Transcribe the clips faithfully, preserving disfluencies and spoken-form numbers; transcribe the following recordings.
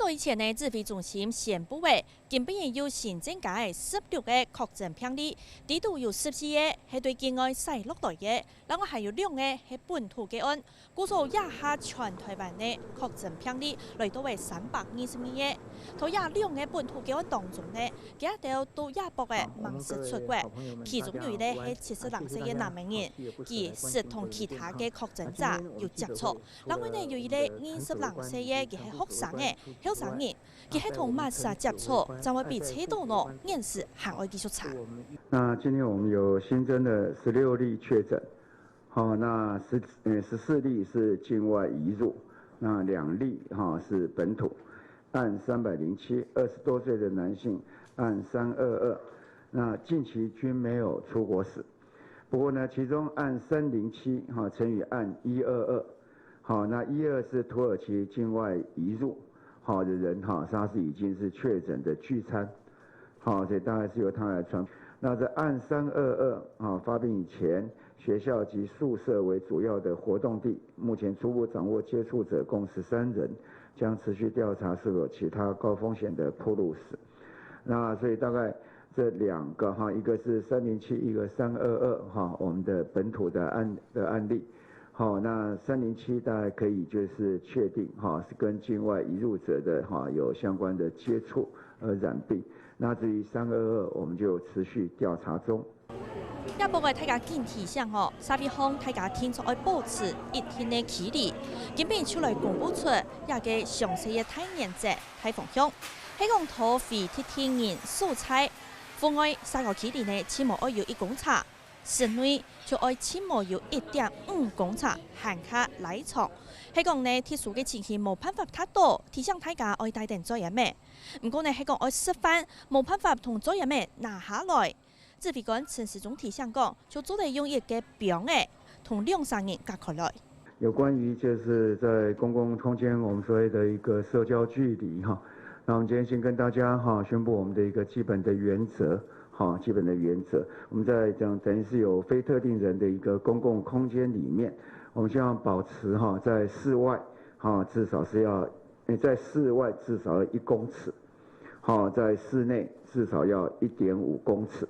以前呢，指揮中心宣布个，今晡日有新增加个十六个確診病例，裡肚有十四个係對境外徙落來个，另外還有兩个係本土個案。故所這下全臺灣个確診病例來到个三百二十二个。在這兩个本土個案當中呢，佢兜都這駁个吂識出國，其中有一個係七十零歲个男仔人，佢識同其他个確診者有接觸。 另外呢，有一個二十零歲个，佢係學生仔，後生人，佢係同麼儕接觸，正會被測著呢，這件事還愛繼續查。那今天我們有新增的十六例確診，好，那十，呃，十四例是境外移入，那兩例，哈，是本土，案三百零七，二十多歲的男性，案三二二，那近期均沒有出國史。 不過呢，其中案三零七，哈，乘以案一二二，好，那一二是土耳其境外移入，好，的人，哈，他是已經是確診的聚餐，好，所以大概是由他來傳。那這案三二二，哈，發病以前，學校及宿舍為主要的活動地，目前初步掌握接觸者共十三人，將持續調查是否有其他高風險的暴露史。那所以大概這兩個哈，一個是三零七，一個三二二哈，我們的本土的案，的案例。好，那三零七大概可以就是確定哈，是跟境外移入者的哈，有相關的接觸而染病。那至於三二二，我們就持續調查中。 這駁个大家緊提醒哦，社會上大家定著愛保持一定个距離。今晡日就來公布出這個詳細个大原則、大方向。係講在非特定人所在、戶外社交距離呢，盡無愛有一公尺，室內就愛盡無有一點五公尺，還較拉長。係講呢，特殊个情形無辦法達到，提醒大家愛帶等嘴掩仔。毋過呢，係講愛食飯，無辦法同嘴掩仔拿下來， 指揮官陳時中提醒講，就做得用一個枋仔，同兩儕人隔開來。有關於就是在公共空間我們所謂的一個社交距離哈，那我們今天先跟大家哈宣布我們的一個基本的原則哈，基本的原則，我們在這樣等於是有非特定人的一個公共空間裡面，我們希望保持哈在室外哈至少是要，呃，在室外至少要一公尺。 好，在室內至少要一點五公尺。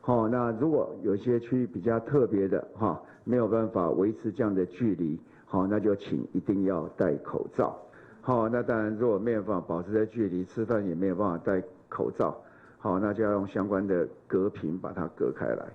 好，那如果有一些區域比較特別的，哈，沒有辦法維持這樣的距離，好，那就請一定要戴口罩。好，那當然如果沒有辦法保持這距離，吃飯也沒有辦法戴口罩，好，那就要用相關的隔屏把它隔開來。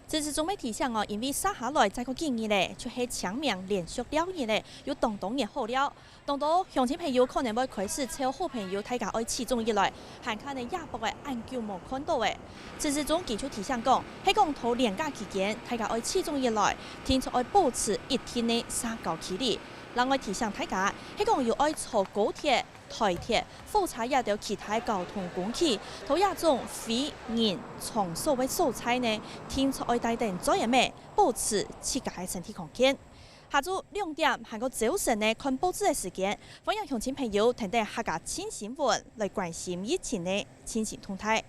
陳時中乜提醒哦，因為接下來再過幾日咧，就係清明連續尞日咧，有當多人好尞。當多鄉親朋友可能會開始湊好朋友大家愛聚中一來，還看著這駁个恁久無看著咧。陳時中佢就提醒講，係講在連假期間，大家愛聚中一來，定著愛保持一定个社交距離。另外提醒大家，係講有愛坐高鐵、 台鐵、火車這兜其他交通工具，在這種非人場所个所在呢，定著愛帶等嘴掩仔，保持自家个身體康健。下晝兩點還過朝晨呢，看報紙个時間，歡迎鄉親朋友跈等客家新新聞來關心疫情个最新動態。